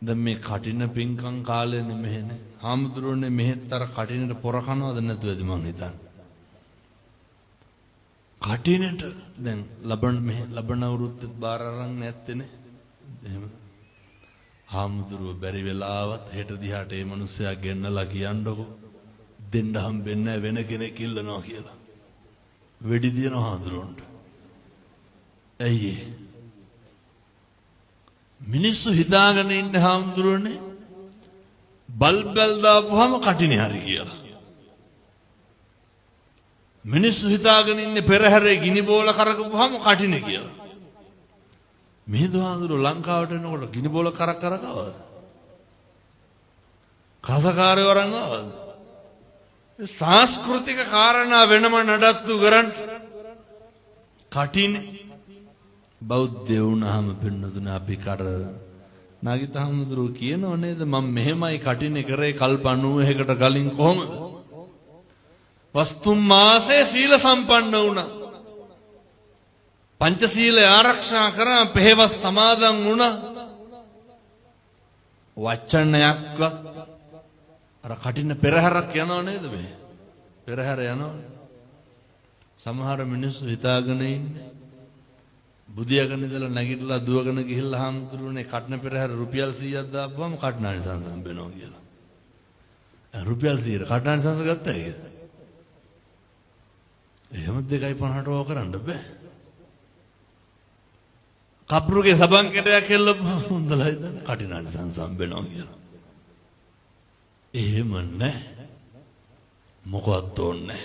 දැන් මේ කටින පින්කම් කාලේනේ මෙහෙනේ. හාමුදුරුවනේ මෙහෙත් අර කටිනට පොර කනවද නැතුවද මං හිතන්නේ. කටිනට දැන් ලබන මෙහෙ ලබන අවුරුද්දත් බාර අරන් නැත්තේනේ. එහෙම හාමුදුරුව බැරි වෙලාවත් හෙට දිහාට ඒ මනුස්සයා ගෙන්නලා කියන්නකෝ දෙන්න හම්බෙන්නේ වෙන කෙනෙක් ඉල්ලනවා කියලා. වෙඩි තියනවා හාමුදුරුවන්ට. ඇයි ඒ? මිනිස්සු හිතාගෙන ඉන්නේ හාමුදුරුවනේ බල්බල් දාපුවාම කටිනේ හරි කියලා. මිනිස්සු හිතාගෙන ඉන්නේ පෙරහැරේ ගිනි බෝල කරකපුවාම කටිනේ කියලා. මිහිඳු හාමුදුරුවෝ ලංකාවට එනකොට ගිනි බෝල කරක් කරක ආවද? කසකාරයෝ අරන් ආවද? සංස්කෘතික කාරණා වෙනම නඩත්තු කරන්න කටිනේ. බෞද්ධ වුණාම පින්නතුනේ අපි කර නාගිත හාමුදුරුවෝ කියනව නේද, මම මෙහෙමයි කටිනේ කරේ කල්ප 91කට කලින් කොහොමද? වස්තුම් මාසේ සීල සම්පන්න වුණා. පංචශීලය ආරක්ෂා කරා, පෙහෙවස් සමාදන් වුණා. වචනයක්වත් අර කටින පෙරහැරක් යනව නේද මේ? පෙරහැර යනවා. සමහර මිනිස්සු හිතාගෙන ඉන්නේ බුදියාගෙන ඉඳලා නැගිටලා දුවගෙන ගිහිල්ලා හාමුදුරුවනේ කටන පෙරහැර රුපියල් 100ක් දාපුවම කටනානිසංස හම්බෙනවා කියලා. රුපියල් 100ට කටනානිසංස ගත්තා ඒක. එහෙම 2.50ට ඕක කරන්න බෑ. කප්රුගේ සබන් කැටයක් එල්ලපුවම හොඳලා හිතන්න කටිනානිසංස හම්බෙනවා කියලා. එහෙම නෑ. මොකවත් ඕනේ නෑ.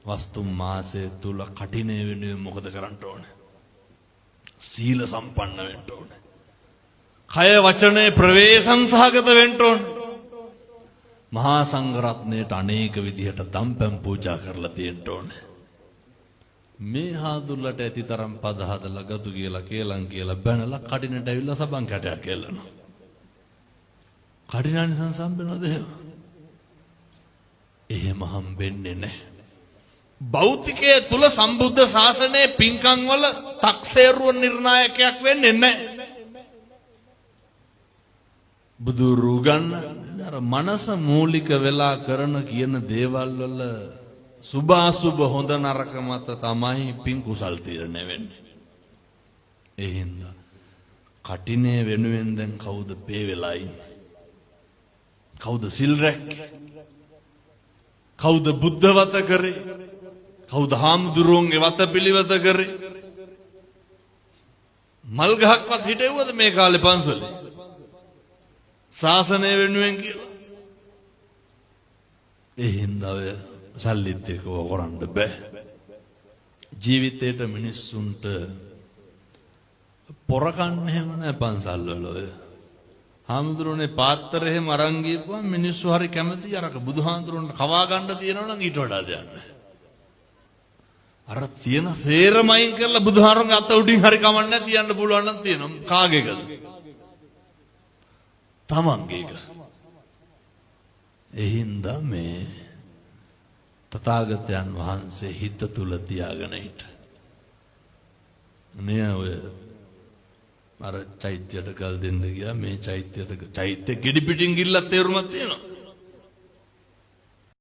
වස්තු මාසය තුල කටිනේ වෙනුවෙන් මොකද කරන්න ඕනේ? සීල සම්පන්න වෙන්න ඕනේ. කය වචනේ ප්‍රවේශම් සහගත වෙන්න ඕනේ. මහා සංඝරත්නයට අනේක විදිහට දම්පැන් පූජා කරලා තියෙන්න ඕනේ. මේ හාදුල්ලට ඇති තරම් පද හදලා ගතු කියලා කේලම් කියලා බැනලා කටිනට ඇවිල්ලා සබන් කැටයක් එල්ලනවා. කටිනානිසංස හම්බෙනවද එහෙම? එහෙම හම්බෙන්නේ නැහැ. භෞතිකය තුල සම්බුද්ධ ශාසනයේ පින්කම් වල තක්සේරුව නිර්ණායකයක් වෙන්නේ නැහැ. බුදුරු ගන්න අර මනස මූලික වෙලා කරන කියන දේවල් වල සුභාසුභ හොඳ නරක මත තමයි පින් කුසල් තීරණය වෙන්නේ. ඒ හින්දා කටිනේ වෙනුවෙන් දැන් කවුද පේ වෙලා ඉන්නේ? කවුද සිල් රැක්කේ? කවුද බුද්ධ වත කරේ? කවුද හාමුදුරුවන්ගේ වත පිළිවෙත කරේ? මල් ගහක්වත් හිටෙව්වද මේ කාලේ පන්සලේ? ශාසනය වෙනුවෙන් කියලා. ඒ හින්දා ඔය සල්ලිත් එක්ක ඔය කරන්න බෑ. ජීවිතේට මිනිස්සුන්ට පොර කන්න එහෙම නෑ පන්සල් වල ඔය. හාමුදුරුවනේ පාත්‍ර එහෙම අරන් ගියපුවම මිනිස්සු හරි කැමති අරක බුදුහාමුදුරුවන්ට කවා ගන්න තියෙනවා නම් ඊට වඩා දෙයක් නෑ. අර තියෙන සේරම අයින් කරලා බුදුහාමුදුරුවන්ගේ අත උඩින් හරි කමක් නෑ තියන්න පුළුවන් නම් තියෙනවා. කාගේ එකද? තමන්ගේ එක. ඒ හින්දා මේ තථාගතයන් වහන්සේ හිත තුල තියාගෙන හිට. නේ ඔය අර චෛත්‍යයට ගල් දෙන්න ගියා, මේ චෛත්‍යයට චෛත්‍ය ගෙඩි පිටින් ගිල්ලක් තේරුමක් තියෙනවා.